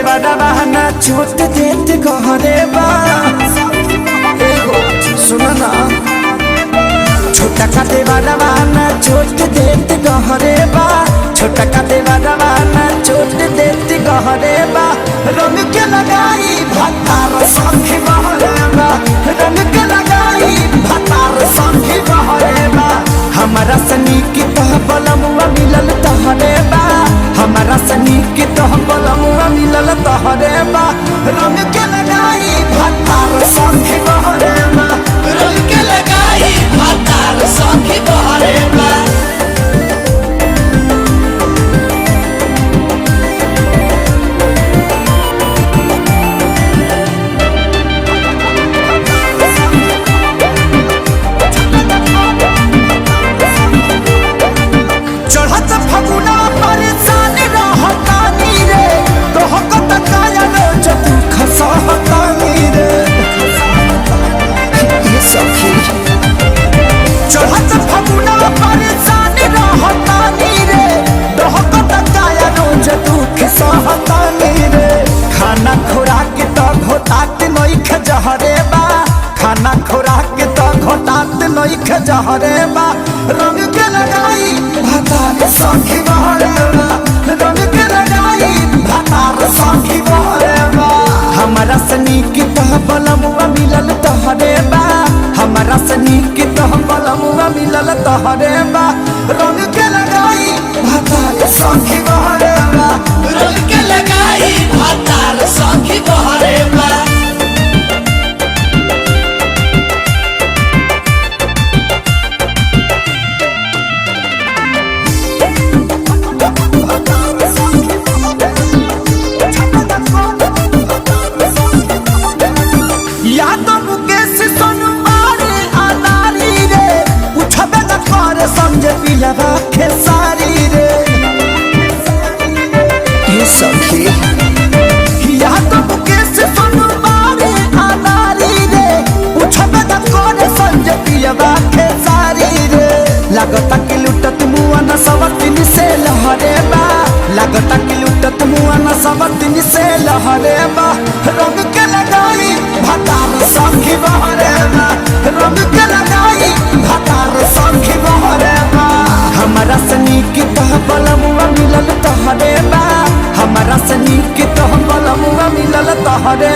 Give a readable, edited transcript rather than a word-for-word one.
देवरवा ना छोट देत गहरे बा। एगो सुन ना, छोटा का देवरवा ना छोट देत गहरे बा। छोटा का देवरवा ना छोट देत गहरे बा। रंग के लगाई भातार सखी बहरे बा। रंग के लगाई भातार सखी बहरे बा। हमारा सनी की तह बलमुआ मिलल तहरे बा। हमारा सनी के तह बलमुआ मिलल तहरे बा। रंग के लगाई भातार सखी बहरे बा। रंग के लगाई भातार सखी बहरे बा। चढ़त फगुना परेशान रहतानी रे। तोहकत काया रोज दुख सहतानी रे। ये सखी चढ़त फगुना परेशान रहतानी रे। तोहकत काया रोज दुख सहतानी रे। खाना खोराक त घोटात नइख जहरे बा। खाना खोराक त घोटात नइख जहरे बा। रंग के लगाई भातार सखी बहरे बा। रंग के लगाई भातार सखी बहरे बा। हमारा सनी के तह बलमुआ मिलल तहरे बा। हमारा सनी के तह बलमुआ मिलल तहरे बा। रंग के लगाई भातार सखी बहरे बा। रंग के लगाई भातार सखी बहरे बा। यादव मुकेश सोनू मारे अनारी रे। उठबे न कर समझे पिलवा खेसारी रे। ये सखी यादव मुकेश सोनू मारे अनारी रे। उठबे न कर समझे पिलवा खेसारी रे। लागता कि लुटत मुआ न सवतिन से लहरे बा। लागता कि लुटत मुआ न सवतिन से लहरे बा। रंग के लगाई भातार सखी बहरे बा। रंग के लगाई भातार सखी बहरे बा। हमारा सनी के तह बलमुआ मिलल तहरे बा। हमारा सनी के तह बलमुआ मिलल तहरे